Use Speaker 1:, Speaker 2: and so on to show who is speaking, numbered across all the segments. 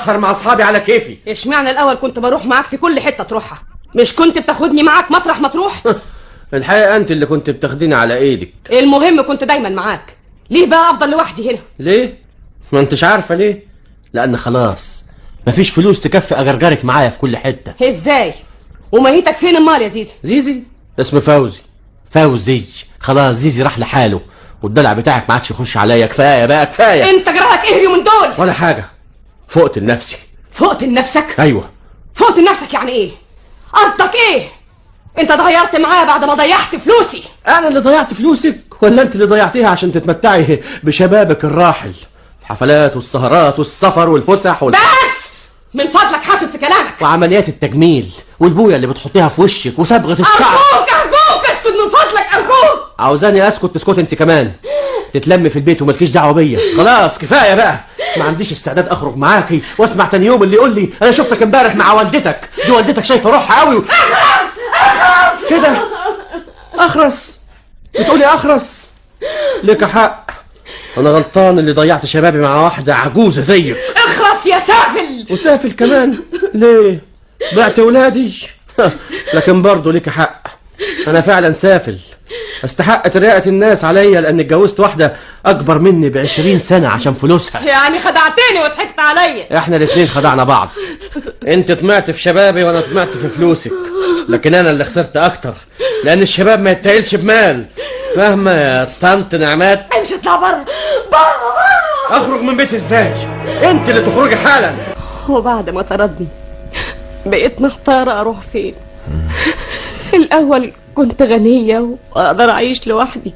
Speaker 1: اسهر مع اصحابي على كيفي.
Speaker 2: اشمعنى الاول كنت بروح معاك في كل حتة تروحها؟ مش كنت بتاخدني معاك مطرح ما تروح؟
Speaker 1: الحقيقة انت اللي كنت بتاخديني على ايدك.
Speaker 2: المهم كنت دايما معاك، ليه بقى افضل لوحدي هنا؟
Speaker 1: ليه؟ ما انتش عارفه ليه؟ لان خلاص مفيش فلوس تكفي اجرجرك معايا في كل حتة.
Speaker 2: ازاي؟ ومهيتك فين امال يا زيزي؟
Speaker 1: زيزي اسم فوزي. فوزي خلاص، زيزي راح لحاله، والدلع بتاعك ما عادش يخش عليا. كفاية بقى كفاية.
Speaker 2: انت جرالك ايه اليومين دول؟
Speaker 1: ولا حاجة، فقت لنفسي.
Speaker 2: فقت لنفسك؟
Speaker 1: ايوه.
Speaker 2: فقت لنفسك يعني ايه؟ قصدك ايه؟ انت اتغيرت معايا بعد ما ضيعت فلوسي.
Speaker 1: انا اللي ضيعت فلوسك ولا انت اللي ضيعتيها عشان تتمتعي بشبابك الراحل؟ الحفلات والسهرات والسفر والفسح
Speaker 2: بس من فضلك حاسب في كلامك.
Speaker 1: وعمليات التجميل والبويه اللي بتحطيها في وشك وصبغه الشعر.
Speaker 2: ارجوك ارجوك اسكت من فضلك ارجوك.
Speaker 1: عاوزاني اسكت؟ تسكت انت كمان، تتلم في البيت ومالكيش دعوه بيا. خلاص كفاية بقى، ما عنديش استعداد اخرج معاكي واسمع تاني يوم اللي يقول لي انا شفتك امبارح مع والدتك، دي والدتك شايفه روحها قوي.
Speaker 2: اخرس اخرس
Speaker 1: كده. اخرس؟ بتقولي اخرس؟ لك حق، انا غلطان اللي ضيعت شبابي مع واحدة عجوزه زيك.
Speaker 2: اخرس يا سافل.
Speaker 1: وسافل كمان؟ ليه؟ بعت ولادي؟ لكن برضه لك حق، انا فعلا سافل، استحق تريقة الناس عليا لان اتجوزت واحدة اكبر مني ب20 سنة عشان فلوسها.
Speaker 2: يعني خدعتني وضحكت عليا.
Speaker 1: احنا الاتنين خدعنا بعض، انت طمعت في شبابي وانا طمعت في فلوسك، لكن انا اللي خسرت اكتر لان الشباب ما يتقلش بمال. فاهمه يا طنط نعمات؟
Speaker 2: امشي اطلع بره بره بره.
Speaker 1: اخرج من بيتي ازاي؟ انت اللي تخرجي حالا.
Speaker 2: وبعد ما طردني بقيت محتارة اروح فين. الاول كنت غنية واقدر اعيش لوحدي،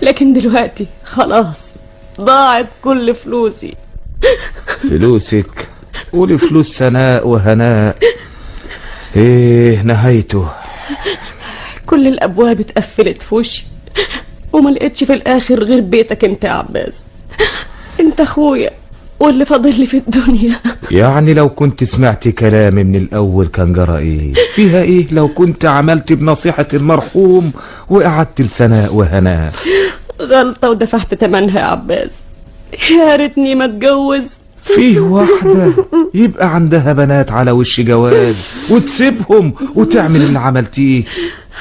Speaker 2: لكن دلوقتي خلاص ضاعت كل فلوسي.
Speaker 3: فلوسك؟ قولي فلوس سناء وهناء. ايه نهايته؟
Speaker 2: كل الابواب اتقفلت في وشي وما لقيتش في الاخر غير بيتك انت يا عباس. انت اخويا واللي فاضل لي في الدنيا.
Speaker 3: يعني لو كنت سمعت كلامي من الاول كان جرى ايه؟ فيها ايه لو كنت عملت بنصيحة المرحوم وقعدت لسناء وهناء؟
Speaker 2: غلطة ودفعت تمنها يا عباس، يا ريتني ما اتجوز.
Speaker 3: فيه واحدة يبقى عندها بنات على وش جواز وتسيبهم وتعمل اللي عملتيه.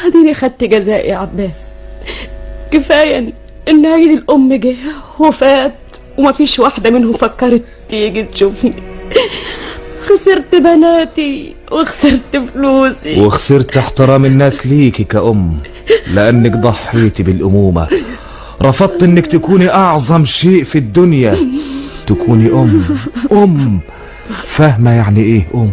Speaker 2: اديني خدت جزائي يا عباس، كفاية ان عيد الام جه وفات ومفيش واحدة منهم فكرت تيجي تشوفني. خسرت بناتي وخسرت فلوسي
Speaker 3: وخسرت احترام الناس ليكي كأم، لأنك ضحيتي بالأمومة، رفضت انك تكوني أعظم شيء في الدنيا، تكوني أم. أم فاهمة يعني إيه أم؟